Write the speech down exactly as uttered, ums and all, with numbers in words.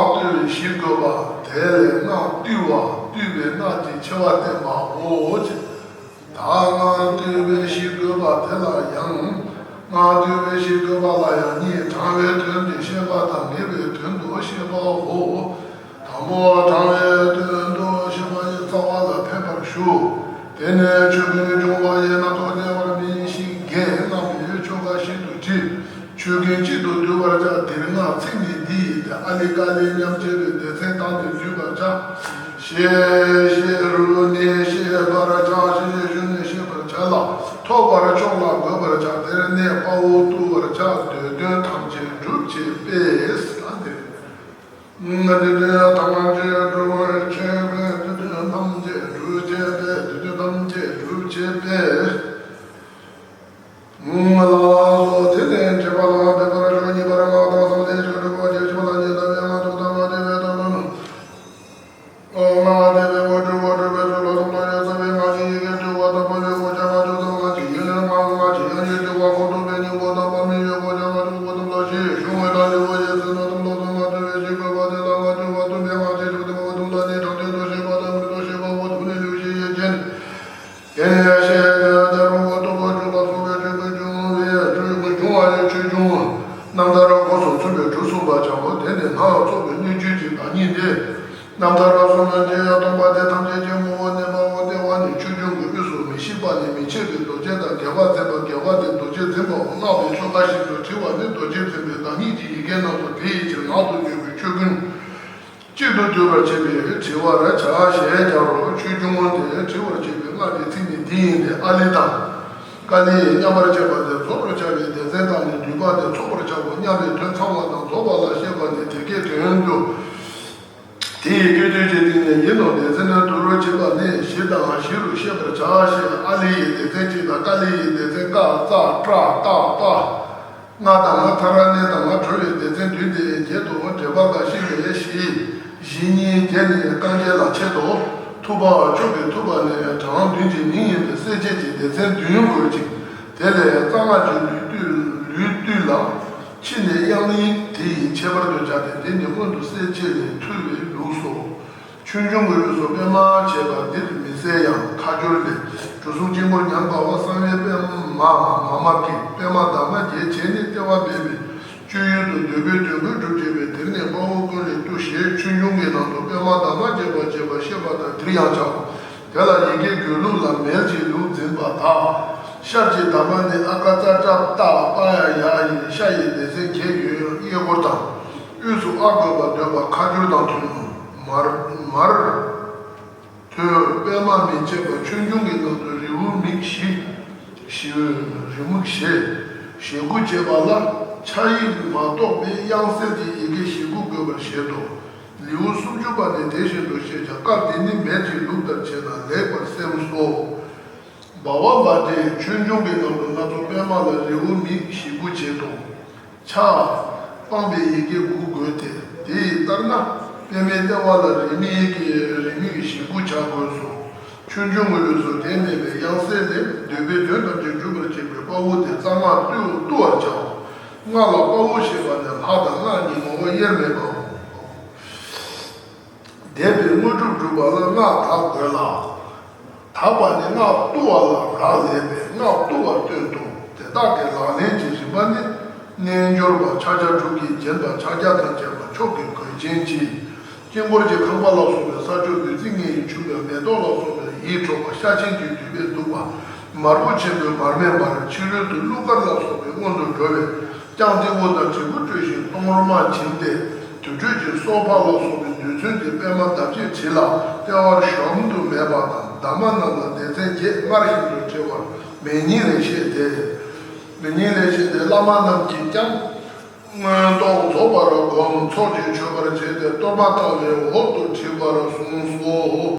བཏུལ་བའི་གཞི་དགོས་པ་དེ་ལས་སྔགས་བཏུལ་བ་བཏུལ་བའི་སྔགས་ཀྱི་ཆེ་བ་བསྟན་པའོ། ད་སྔགས་བཏུལ་བའི་གཞི་དགོས་པ་དེ་ལ་ཡང་། སྔགས་བཏུལ་བའི་གཞི་དགོས་པ་ལ་ཡང་གཉིས། དྲང་བའི་དོན་དེ་བཤད་པ་དང་ངེས་པའི་དོན་དུ་བཤད་པའོ། དང་པོ་དྲང་བའི་དོན་དུ་བཤད་པ་ཡི་རྩ་བ་ལ་ཕེབས་པར་ཞུ། དེ་ནས་ཆོས་ཀུན་འབྱུང་བ་ཡི་རྣམ་རྟོག་སྐྱེ་བར་མི་ཞིག་གིས་རྣམ་པའི་ཆོ་ག་བཞིན་དུ་བྲིས། ཆོས་ཀུན་གཅིག་ཏུ་བསྡུ་བར་བྱ། འདིར་སྔགས་ཚིག་ནི་འདི་ཡིན་ཏེ། ཨ་ལི་ཀ་ལི་མཉམ་བྱས་པའི་སྡེ་ཚན་དག་ནི་བརྗོད་པར་བྱ། ཞེས་ཞེས་རུ་ནི་ཤེས་པར་བྱ། ཞེས་ཞེས་ཞུ་ནི་ཤེས་པར་བྱ་ལ། ཐོབ་པར་ཤོག་ལ་འགོད་པར་བྱ། དེར་གནས་དཔའ་བོ་བཏུལ་བར་བྱ། འདོད་དོན་ཐམས་ཅད་འགྲུབ་བྱེད་པས། ད་འདིར། ང་འདི་དོན་ཐམས་ཅད་འགྲུབ་པར་བྱེད་པས། འདི་དོན་ཐམས་ཅད་འགྲུབ་བྱེད་པས། འདི་དོན་ཐམས་ཅད་འགྲུབ་བྱེད་པས། ལགས་སོ། དེ་ནས་དྲི་བ་ལ་འབད་པར་ཞུ། གཉིས་པར་སྔགས་དང་བསམ་གཏན་གྱི་སྒྲུབ་པ་བརྒྱད་ཅུ་པ་ལ་ཉི་ཟླ་བའི་སྔགས་དང་ཐ་མ་བསྡུ་བའི་ཐ་མ། སྔགས་བཟླས་པའི་དངོས་གྲུབ་པ་སྒྲུབ་པའི་ཚུལ་ལ་སོགས་པ་ཡོད་ཚད་པའི་སྔགས་ཀྱི་ཡི་གེ་བསྡུ་བ་དང་བསྡུ་བའི་དགོས་ཆ། སྔགས་བཅུ་ཚང་སྔགས་ཀྱི་ཡིག་ལན་སྔགས་སྔགས་ཀྱི་ཡང་ཡིག་བསྡུ་བ། ཁོངས་གཏུགས་པའི་སྙིང་པོ་དང་དཔག་མེད་ཡོད་དགོས་ཆ། སྔགས་བཅུ་པོ་དང་ལ་ཞེས་ཞུ་བའི་དང་ལེའུ་བཞི་ཟིན་ན་དང་ལོ་ཙཱ་སྔགས་བསྡུ་བའི་གཞི་དགོས་པ་དེ་ལ་སྔགས་བསྡུ་བ་གཏུམ་པའི་སྔགས་ཀྱི་ཞབས་བསྟན་པ་གཏུམ་ལ་ནི་དྲང་དོན་དུ་བཤད་པ་དང་མུ་མཐུད་དུ་བཤད་པའོ། དུ་ནི་ལེའུ་བཞི་ཡི་རྒྱན། དེ་ནས་ཞེས་བྱ་བའི་རྟགས་རུང་བ་སྟོབས་པོ་བཅུ་ལ་སོགས་པའི་ཆོས་ཀུན་འབྱུང་བའི་ཆོས་ཀུན་འབྱུང་བ་ཡི་ཆོས་འབྱུང་རྣམ་ཐར་སྒོ་སོགས་མཚོན་པའི་གྲུ་གསུངས་པར་བྱའོ། དེ་ནི་སྔགས་རྫོགས་པའི་སྣོད་བཅུད་ཀྱི་བདག་ཉིད་དེ། རྣམ་ཐར་སོགས་ལ་རྗེས་ཡང་སྟོན་པ་དེ་ཐམས་ཅད་ཀྱི་ངོ་བོ་གནས་པའོ། ལྟེ་བ་ནི་ཆོས་འབྱུང་གི་དབུས་སུ་མི་ཤིགས་པ་ནི་མི་ཕྱེད་པའི་རྡོ་རྗེ་དང་རྒྱས་པར་མཛད་པ་རྒྱས་པ་དེ་རྡོ་རྗེ་འཛིན་པའོ། སྔགས་པའི་ཆོ་ག་བཞིན་དུ་བྲི་བ་ནི་རྡོ་རྗེ་འཛིན་པའི་བདག་ཉིད་ཀྱི་ཡི་གེ་རྣམས་སོ། དེ་ཡི་ཕྱིར་ངག་ཏུ་བརྗོད་པའི་ཆོས་ཀུན། གཅིག་ཏུ་བསྡུ་བར་བྱེད་པས་བྲི་བར་བྱ་ཞེས་སྦྱར་རོ། ཆོས་འབྱུང་དེ་བྲི་བར་བྱེད་པའི་སྔགས་ཀྱི་ཚིག་ནི་འདི་ཡིན་ཏེ། ཨ་ལི་དང་། ཀ་ལི་ཡིས་མཉམ་པར་བྱས་པ་དེ་རྫོགས་པར་བྱ་བའི་སྡེ་ཚན་དག་ནི་བསྡུས་པ་སྟེ་ཚོགས་པར་བྱའོ་སྙམ་པའི་དོན་ཚང་བ་དང་རྫོགས་པ་ལ་བཤད་པ་སྟེ་དེ་སྐད་དོན་བསྡུ། དེ་ཡི་སྤྱོད་བསྡུས་ཀྱི་སྟེང་ནས་ཡིན་ནོ། སྡེ་ཚན་ནི་བསྡུ་རུ་བྱེད་པ་ནི་བཞི་དང་བཞི་རུ་བཤད་པར་བྱ་ཞེས། ཨ་ལི་ཡི་སྡེ་ཚན་གཅིག་དང་ཀ་ལི་ཡི་སྡེ་ཚན་ཀ་ཙ་ཏྲ་ཏ་པ། ང་དང་ང་ཐ་ར་ནེ་དང་ང་གྲོལ་བའི་སྡེ་ཚན་བདུན་ཏེ། བརྒྱད་དོ། འགྲེལ་པ་འགའ་ཞིག་ལས་བཞི། བཞི་གཉིས་བརྒྱད་ནི་རྐང་རྗེས་ལ་ཕྱེད་དོ། ཐུབ་པ་མཆོག་གི་ཐུབ་པ་ནི་གྲངས་བདུན་གྱི་མིང་ཡིན་པས་གསལ་བྱེད་ཀྱི་སྡེ་ཚན་བདུན་དགོས་ཅིང་། དེ་ལས་རྩ་སྔགས་ཀྱི་ལུས་བཏུས་ལུས་བཏུས་ལ། ཕྱི་ནས་དབྱངས་ཡིག་དེ་ཡིས་ཁྱད་པར་དུ་བྱ་སྟེ། དེ་ནི་སྔོན་དུ་གསལ་བྱེད་ལས་ཐུལ་བའི་ལུགས་སོ། ཆོས་འབྱུང་གི་ལུགས་སུ་པདྨ་བྱས་པ་འདིར་མི་གསལ་ཡང་ཁ་སྦྱོར་ལས། གྲུ་གསུམ་དཀྱིལ་འཁོར་ཉམས་དགའ་བ་གསང་བའི་པདྨ་མ་མ་གི་པདྨ་འདབ་མ་བརྒྱད་བྱས་ནས་ལྟེ་བ་འབད་པས་སྤྱོད་ཡུལ་དུ་འདོད་པའི་དོན་ཀུན་འགྲུབ་བྱེད་པས། དེར་གནས་དཔའ་བོ་ཀུན་ལས་བཏུ་ཞེས་ཆོས་འབྱུང་གི་ནང་དུ་པདྨ་འདབ་མ་བརྒྱད་པ་བྱས་པ་བཤད་པ་ལྟར་འདིར་ཡང་བྱའོ། དེ་ལ་ཡི་གེ་བརྗོད་ལུགས་ལ་མལ་གྱི་ལུགས་འཛིན་པ་དག། ཤར་གྱི་འདབ་མ་ནི་ཨ་ཀ་ཙ་ཏྲ་ཏ་པ་ཡ་ཡ་ཡིན། ཤ་ཡི་སྡེ་ཚན་བརྒྱད་ཡོད། གཡས་སྐོར་དང་། དབུས་སུ་ཨ་དགོས་པ་འདོད་པ་ཁ་སྦྱོར་དང་མཐུན་ནོ། མར་མར། ཐོད་པད་མ་མི་བྱེད་པ་ཆོས་འབྱུང་གི་ནང་དུ་རི་བོ་མིག་བཞི། ཞི་བའི་རི་མིག་ཞེས། ཞེ་དགུ་བྱེད་པ་ལ་ཕྱག་ཡིག་མ་གཏོགས་པའི་དབྱངས་གསལ་གྱི་ཡི་གེ་ཞེ་དགུ་དགོས་པར་བཞེད་དོ། ལེའུ་སུམ་ཅུ་པ་ནི་དེ་བཞིན་དུ་བཤད་ཀྱང་སྐབས་འདི་ནི་མལ་གྱི་ལུགས་ལྟར་བྱས་ན་ལེགས་པར་སེམས་སོ། སྦ་བ་འབའ་སྒྲའི་ཆོས་འབྱུང་གི་ནང་དུ་སྣ་ཚོགས་པད་མ་ལ་རི་བོ་མིག་ཞེ་དགུ་བྱེད་དོ། ཕྱག་སྤངས་པའི་ཡི་གེ་དགུ་དགོས་ཏེ། དེ་ཡི་ལྟར་ན་པདྨའི་ལྟེ་བ་ལ་རི་མིག་གི་རི་མིག་ཞེ་དགུ་བྱ་དགོས་སོ། ཆོས་འབྱུང་གི་ལུགས་སུ་དེ་མེད་པའི་དབྱངས་གསལ་ལས་འདོད་པའི་དོན་ཐམས་ཅད་འགྲུབ་པར་བྱེད་པའི་དཔའ་བོ་དེ་རྩ་སྔགས་བཏུ་བཏུ་བར་བྱའོ། སྔགས་ལ་དཔའ་བོ་ཞེས་པ་ནི་ལྷ་དང་སྔགས་གཉིས་ངོ་བོ་དབྱེར་མེད་པའོ། བཟླས་པའི་དངོས་གྲུབ་སྒྲུབ་པ་ལ་སྔགས་དག་དགོས་ལ། དག་པ་ནི་སྔགས་བཏུ་བ་ལ་རག་ལས་པས་སྔགས་བཏུ་བར་སྟོན་ཏོ། དེ་དག་གི་ལག་ལེན་གྱི་རིམ་པ་ནི། རྣལ་འབྱོར་པ་ཕྱག་རྒྱ་དྲུག་གིས་བརྒྱན་པ་ཕྱག་རྒྱ་དང་བཅས་པ་མཆོག་གི་གོས་ཆེན་གྱིས། དཀྱིལ་འཁོར་གྱི་ཁང་པ་ལ་སོགས་པའི་ས་ཕྱོགས་བདུད་རྩི་ལྔ་ཡིས་བྱུག་པའི་མེ་ཏོག་ལ་སོགས་པའི་ཡིད་འཕྲོག་པ་ཤ་ཆེན་གྱི་དུད་པས་བདུག་པ། མར་པོ་ཆེན་པོའི་མར་མེ་འབར། ཕྱི་རོལ་དུ་ཀླུ་དཀར་ལ་སོགས་པའི་སྔོན་དུ་འགྲོ་བས། ལྕགས་རྡེའུ་དང་དྲིལ་བུ་སྤྲོད་བཞིན་གཏོང་རོལ་མ་བྱིན་ཏེ། དུར་ཁྲོད་ཀྱི་སོ་ཕག་ལ་སོགས་པའི་རྡུལ་ཚོན་གྱི་པད་མ་འདབ་བརྒྱད་བྲིས་ལ་ལྟེ་བར་གཞོམ་དུ་མེད་པ་དང་འདབ་མ་རྣམས་ལ་སྡེ་ཚན་བརྒྱད་སྔར་བཞིན་དུ་བྲི་བར་མེ་ཉིད་ལས་བཤད་དེ། མེ་ཉིད་ལས་བཤད་དེ་བླ་མ་རྣམས་ཀྱིས་ཀྱང་མངོན་རྟོགས་རྫོགས་པར་བསྒོམ། ཚོགས་ཀྱིས་མཆོད་པར་བྱས་ཏེ་གཏོར་མ་བཏབ་པའི་འོག་ཏུ་བྲི་བར་གསུངས་སོ།